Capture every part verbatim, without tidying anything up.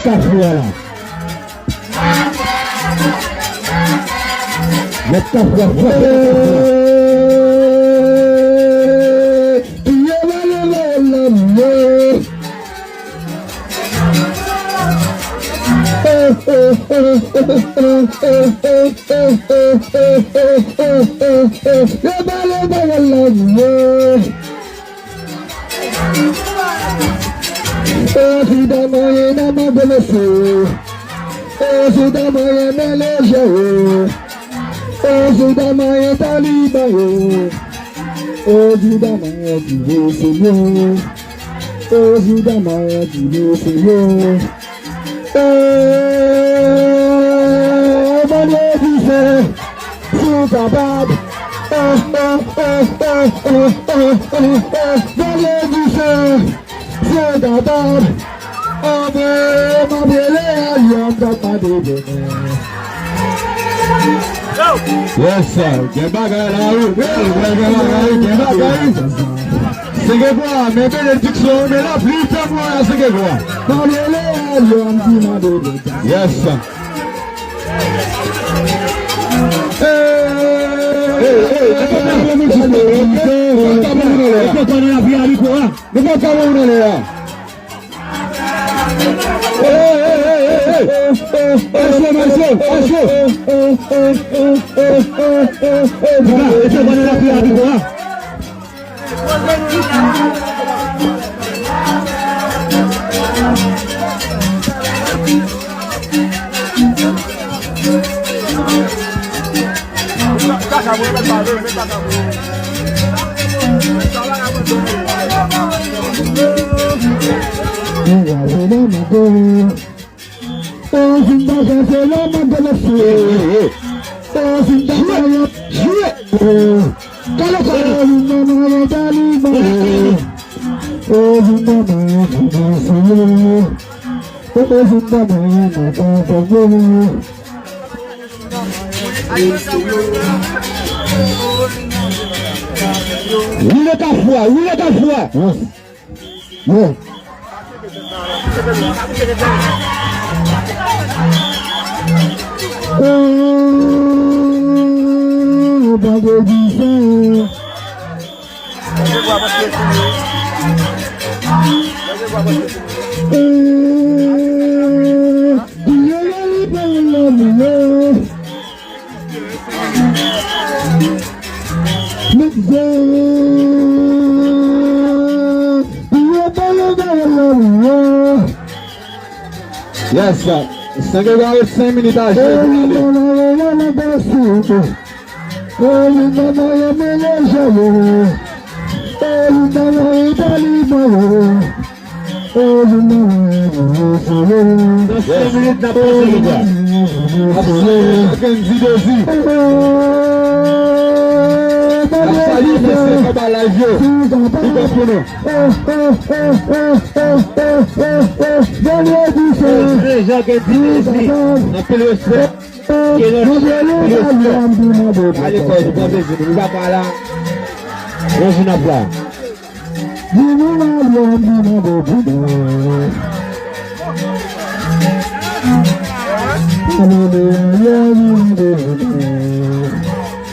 Kafou a la. Mèt Kafou a frape nan Kafou a. Piye male male male. Yo male male male. Evidemment, il y en a marre de monsieur. Evidemment, il y en a les jeux. Evidemment, il y a Taliban. Evidemment, il y a du sérieux. Evidemment, il y a du sérieux. Eee, vandredi se sou kapab. Vandredi se sou kapab. Anmwe, m ap rele a li, m t ap mande bonè. Yes, sir. Gen bagay la, wi. Gen bagay, gen bagay. Sengegwa, men benediksyon, men lapli, fè mwen a Sengegwa. Yes, sir. Hey, hey, nou pa ka moutre a. Nou pa ka moutre a. Hey, hey, hey, hey, hey. Maestro, maestro, maestro. Piga, ese pa nan lapli a, piga. Jwe! Jwe! Kale, kale! Woule Kafou a, woule Kafou a. Bon. Ooh, vandredi sen. Ooh, Yes, sir. Sengegwa ret senk minit a jwe pou n ale. Nan senk minit n ap pase Sengegwa. Ap sere Kendy Dozy. N ap salye mesye anba live yo. Big up pou nou. Jean Kendy Dozy. Anpil respè. Keloch, keloch. Ale kòz, bon bezwen, nou pa ka la. Bon jou n ap la.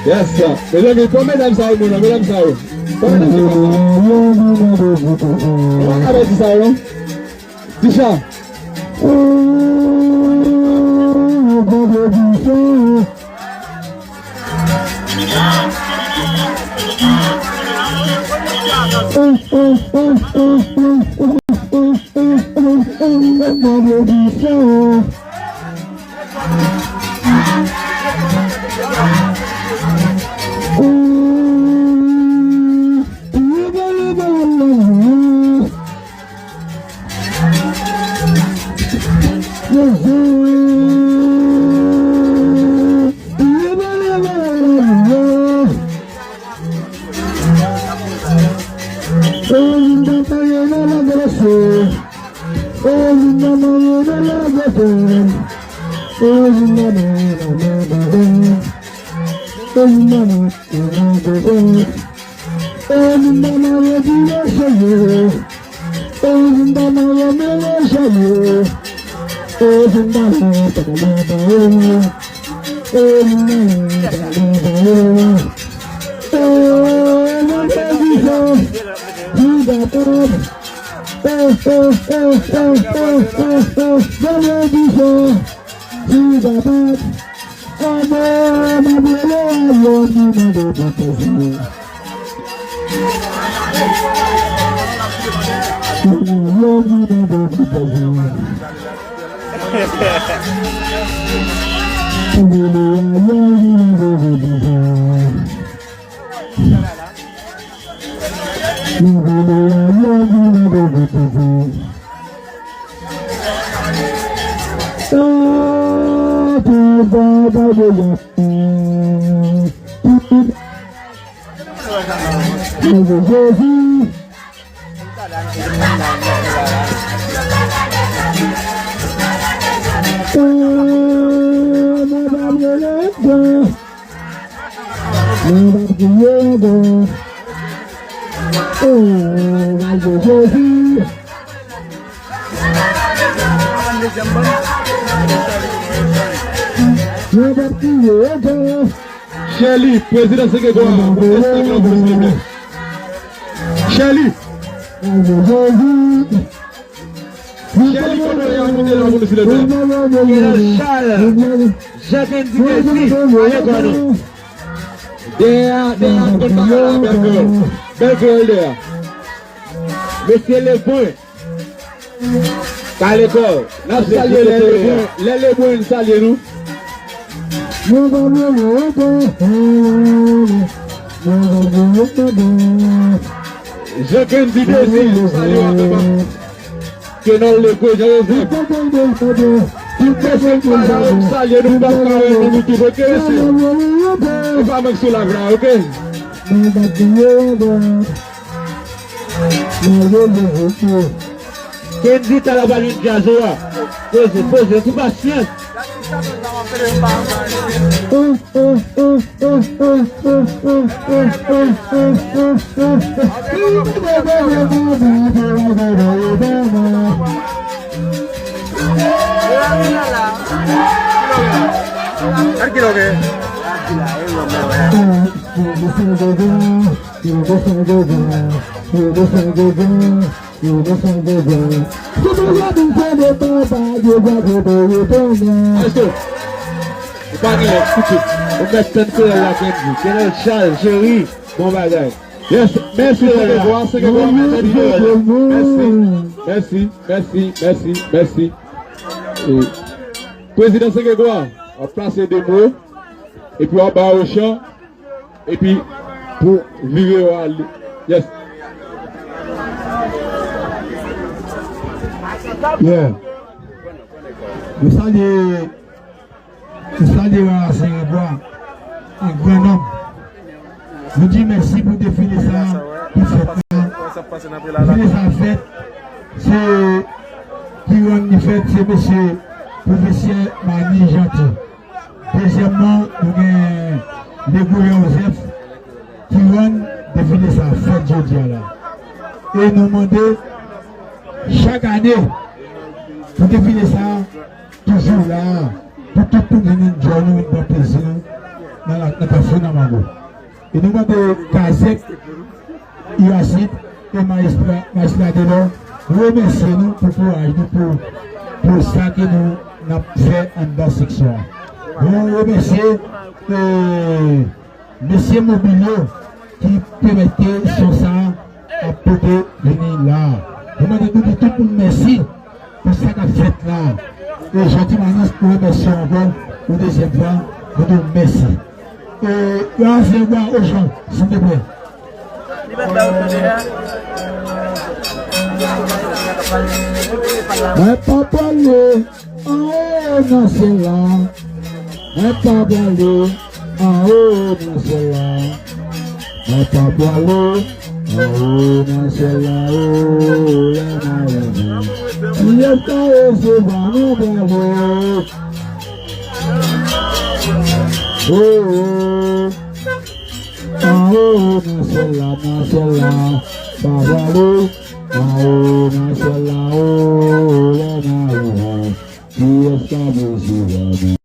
Yes, sir. Mezanmi, pran medam sa yo, moun, medam sa yo. Pran medam sa yo. Ou pa ka pèdi sa yo, non? Bicha. Ooh, vandredi sen. Vandredi sen. Ooh, Chèli, prezidan Segegwa, pou tèt sèk lan pou nou, silvouplè. Chèli. Chèli, kote w ye a, moute la pou nou, silvouplè. Kenòl Charles, Jean Kendy Messi, ale kò nou. Dèyè a, dèyè a, nou konn bagay la, bèl gòl. Bèl gòl dèyè a. Mesye Lebon. Kale kò w. N ap salye lè Lebon. Lè Lebon, n salye nou. Jean Kendy Désir, salye w avè m. Kenòl Legrand, Jean Joseph. Tout mesye k pa la yo, m salye nou, m p ap ka wè nou, nou tout, oke, mesye? Nou pa mank sou live la, oke? Kendy, talè w pral jwenn djaz ou a. Poze, poze, sou pasyans. Èske ou pa gen lòt kouti? Ou mèt tann Kreyòl la, Kendy. Kenòl Charles, cheri, bon bagay. Yes, mèsi, Segegwa, Segegwa, mèsi, mèsi, mèsi, mèsi, mèsi. E, prezidan Segegwa, w ap plase de mo, epi w ap ba yo chan. Epi, pou vire yo ale. Yes. Yeah. Nou salye, nou salye Rara Segegwa, an gran nonb. Nou di mèsi pou defile sa ki fèt la. Defile sa fèt, se ki rann li fèt, se mesye pwofesè Mani Janti. Dezyèmman, nou gen Legrand Joseph ki rann defile sa fèt jodi a la. E nou mande chak ane pou defile sa toujou la, pou tout moun vin enjoy nou, vin pran plezi nou nan la, nan Kafou Namango. E nou mande Kazèk, Irasit e Majistra, Majistra Delò remèsye nou pou kouraj nou, pou, pou sa ke nou, n ap fè anndan seksyon an. Nou remèsye, e, mesye mobil yo ki pèmèt ke son sa a ap pote vini la a. Nou mande nou di tout moun mèsi pou sa k ap fèt la. E Jean Timanis, nou remèsye w ankò yon dezyèm fwa, nou di w mèsi. E, Rara Segegwa, Ojan, silvouplè. Mwen pa prale anwo nan syèl la. Mwen pa prale anwo nan syèl la. Mwen pa prale anwo nan syèl la, o, lè m a rive. Kiyès ka resevwa mwen prale? O, o, anwo nan syèl la, nan syèl la, pa prale anwo nan syèl la, o, lè m a rive. Kiyès k ap resevwa nou?